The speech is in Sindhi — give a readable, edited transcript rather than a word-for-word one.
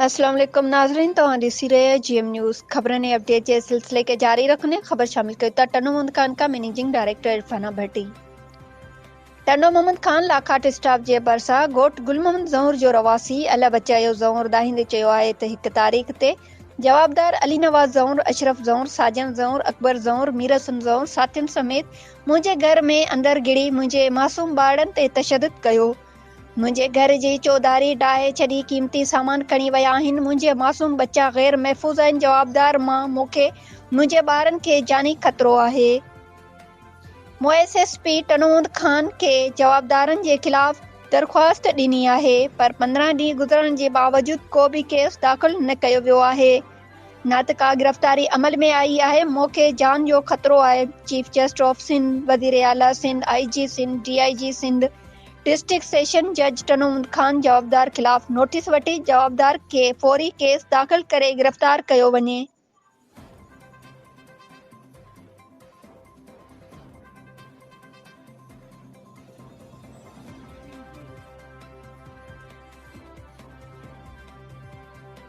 السلام عليڪم ناظرين توهان ڏسي رهيا آهيو جي ايم نيوز خبرن ۽ اپڊيٽ جي سلسلي کي جاري رکندي خبر شامل ڪيو ٿا ٽنڊو محمد خان کان مئنيجنگ ڊائريڪٽر عرفانه ڀٽي ٽنڊو محمد خان لاکاٽ اسٽاپ جي ڀرسان ڳوٺ گل محمد زئور جو رهواسي الله بچايو زئور دانهيندي چيو آهي ته هڪ تاريخ تي جوابدار علي نواز زئور اشرف زئور ساجن زئور اڪبر زئور مير حسن زئور ساٿين سميت منهنجي گهر ۾ اندر گهڙي منهنجي معصوم ٻارڙن تي تشدد ڪيو منهنجي گهر جي چوڌاري ڊاهي ڇڏي قيمتي سامان کڻي ويا آهن، منهنجي معصوم ٻچا غير محفوظ آهن، جوابدار مان مون کي منهنجي ٻارن کي جاني خطرو آهي. مون ايس ايس پي ٽنوند خان کي جوابدارن جي خلاف درخواست ڏني آهي پر 15 ڏينهن گذرڻ جي باوجود ڪو به ڪيس داخل نه ڪيو ويو آهي نه ته ڪا گرفتاري عمل ۾ آئي آهي، مون کي جان جو خطرو آهي، چيف جسٽس آف سنڌ، وزيراعليٰ Sindh, I G Sindh, D I G Sindh, district session جج ٽنوند خان جوابدار خلاف نوٽيس وٺي جوابدار کي فوري ڪيس داخل ڪري گرفتار ڪيو وڃي.